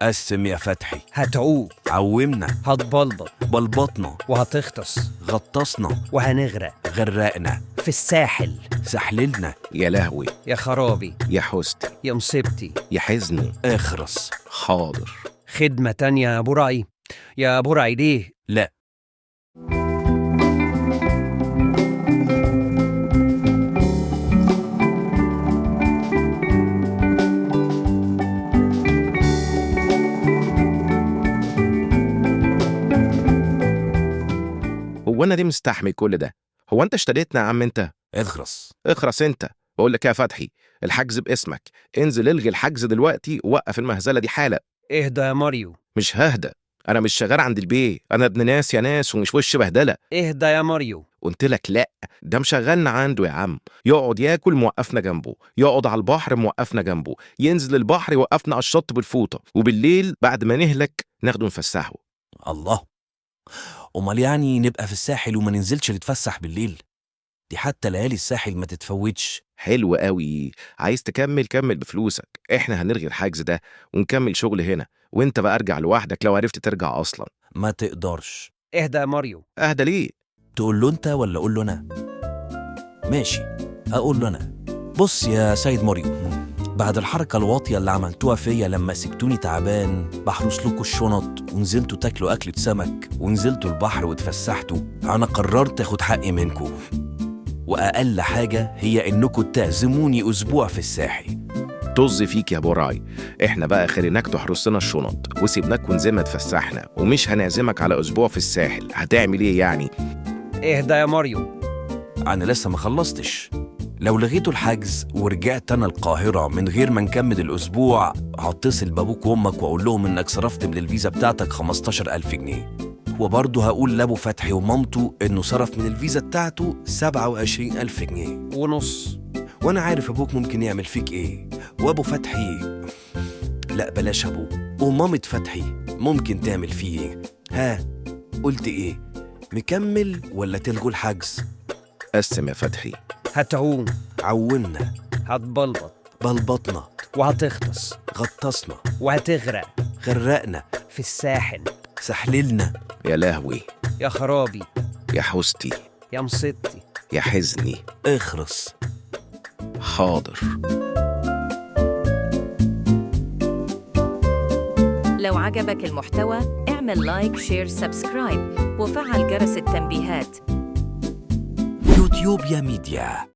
قسم يا فتحي. هتعوم. عومنا. هتبلبط. بلبطنا. وهتغطس. غطسنا. وهنغرق. غرقنا. في الساحل. سحللنا. يا لهوي. يا خرابي. يا حستي. يا مصيبتي. يا حزني. اخرس. حاضر. خدمة تانية يا برعي. يا برعي ليه؟ لا. هو انا ليه مستحمل كل ده؟ هو انت اشتريتنا يا عم انت؟ اخرس. اخرس انت. بقول لك يا فتحي، الحجز باسمك، انزل الغي الحجز دلوقتي ووقف المهزلة دي حالا. اهدى يا ماريو. مش ههدى، انا مش شغال عند البيه، انا ابن ناس يا ناس ومش وش بهدله. اهدى يا ماريو. قلت لك لا، ده مشغلنا عنده يا عم، يقعد ياكل موقفنا جنبه، يقعد على البحر موقفنا جنبه، ينزل البحر يوقفنا على الشط بالفوطه، وبالليل بعد ما نهلك ناخده نفسحه. الله، امال يعني نبقى في الساحل وما ننزلش نتفسح بالليل؟ دي حتى ليالي الساحل ما تتفوتش. حلو قوي، عايز تكمل كمل بفلوسك، احنا هنلغي الحجز ده ونكمل شغل هنا، وانت بقى ارجع لوحدك لو عرفت ترجع اصلا. ما تقدرش. اهدى يا ماريو. اهدى ليه؟ تقول له انت ولا اقول له انا؟ ماشي، اقول له انا. بص يا سيد ماريو، بعد الحركة الواطية اللي عملتوها فيا لما سبتوني تعبان بحرس لكم الشنط ونزلتوا تاكلوا أكلة سمك ونزلتوا البحر واتفسحتوا، أنا قررت أخد حقي منكم، وأقل حاجة هي إنكم تعزموني أسبوع في الساحل. طز فيك يا براي، احنا بقى خليناك تحرس لنا الشنط وسيبناك ونزلنا اتفسحنا، ومش هنعزمك على اسبوع في الساحل، هتعمل ايه يعني؟ اهدى يا ماريو. أنا لسه ما خلصتش. لو لغيتوا الحجز ورجعت أنا القاهرة من غير ما نكمل الأسبوع، هتصل بأبوك وأمك وأقول لهم إنك صرفت من الفيزا بتاعتك 15000 جنيه، وبرضه هقول لأبو فتحي ومامته إنه صرف من الفيزا بتاعته 27000 جنيه. ونص. وأنا عارف أبوك ممكن يعمل فيك إيه، وأبو فتحي، لا بلاش أبوه، ومامة فتحي ممكن تعمل فيه إيه. ها، قلت إيه؟ مكمل ولا تلغوا الحجز؟ قسم يا فتحي. هتعوم. عومنا. هتبلبط. بلبطنا. وهتغطس. غطسنا. وهتغرق. غرقنا. في الساحل. سحللنا. يا لهوي. يا خرابي. يا حستي. يا مصيبتي. يا حزني. اخرس. حاضر. لو عجبك المحتوى اعمل like، share، subscribe وفعل جرس التنبيهات. يوتيوبيا ميديا.